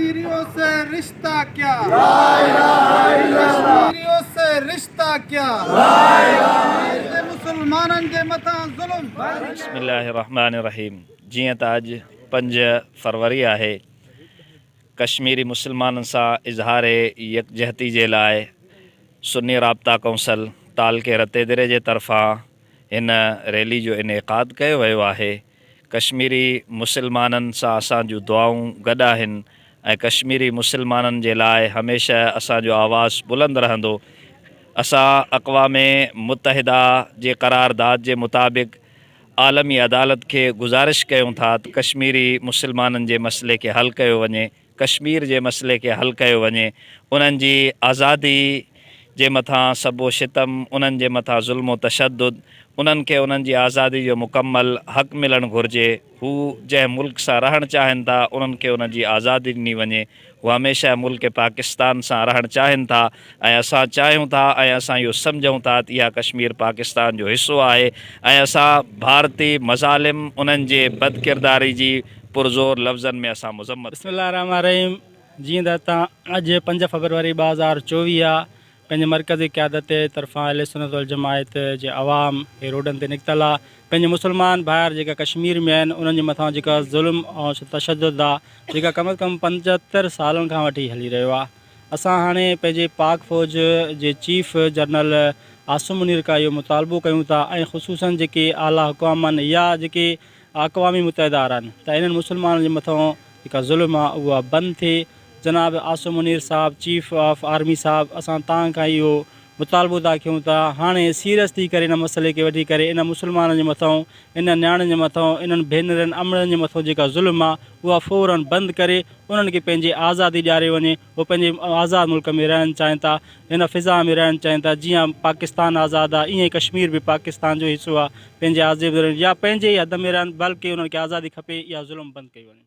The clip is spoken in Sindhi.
कश्मीरियों से रिश्ता क्या कश्मीरियों से रिश्ता क्या मुसलमाननि जे मथां ज़ुल्म। بسم الله الرحمٰن الرحيم جيئن ته اڄ پنج فروري آهي ڪشميري مسلمانن سان اظهار يڪجهتي جي لاء سني رابطا ڪونسل تعلقي رتيدري جي طرفان هن ريلي جو انعقاد ڪيو ويو آهي ڪشميري مسلمانن سان اسان جون دعائون گڏ آهن ۽ ڪشميري مسلمانن جي لاء هميشه اسان جو آواز بلند رهندو. اسان اقوام متحده جي قرارداد جي مطابق عالمي عدالت کي گذارش ڪيون ٿا ته ڪشميري مسلمانن جي مسئلي کي حل ڪيو وڃي. ڪشمير جي مسئلي کي حل ڪيو وڃي، انهن جي آزادي جي مٿان سب و شتم، انهن جي مٿان ظلم و تشدد، انهن کي انهن جي آزادي جو مڪمل حق ملڻ گهرجي، هو جنهن ملڪ سان رهڻ چاهين ٿا انهن کي انهن جي آزادي ڏني وڃي، هو هميشه ملڪ پاڪستان سان رهڻ چاهين ٿا ۽ اسان چاهيون ٿا ۽ اسان اهو سمجهون ٿا ته اها ڪشمير پاڪستان جو حصو آهي ۽ اسان ڀارتي مظالم انهن جي بدڪرداري جي پرزور لفظن ۾ اسان مذمت بسم الله الرحمٰن الرحيم جيئن ته اتان اڄ پنج فبروري 2024 آ پنهنجي مرڪزي قيادت طرفان اهل سنت والجماعت جي عوام هي روڊن تي نڪتل آ پنهنجي مسلمان ڀائر جيڪا ڪشمير ۾ آهن انهن جي مٿان جيڪا ظلم ۽ تشدد آ جيڪا ڪم از ڪم 75 سالن کان وٺي هلي رهيو آ اسان هاڻي پنهنجي پاڪ فوج جي چيف جنرل عاصم منير کان اهو مطالبو ڪيون ٿا ۽ خصوصن جيڪي اعليٰ حڪام آهن يا جيڪي اقوام متحده وارن ته انهن مسلمانن جي مٿان جيڪا ظلم آ اها بند ٿئي جناب عاصم منير صاحب چيف آف آرمي صاحب اسان توهان کان اهو مطالبو ٿا ڪيون ته هاڻي سيريس ٿي ڪري ان مسئلي کي وٺي ڪري ان مسلمانن جي مٿان انهن نياڻين جي مٿان انهن ڀينرن امڙن جي مٿان جيڪا ظلم آ اها فورن بند ڪري انهن کي پنهنجي آزادي ڏياري وڃي هو پنهنجي آزاد ملڪ ۾ رهڻ چاهين ٿا هن فضا ۾ رهڻ چاهين ٿا جيئن پاڪستان آزاد آ ايئن ڪشمير به پاڪستان جو حصو آ پنهنجي آزادي يا پنهنجي ئي حد ۾ رهن بلڪه انهن کي آزادي کپي اها ظلم بند ڪئي وڃي.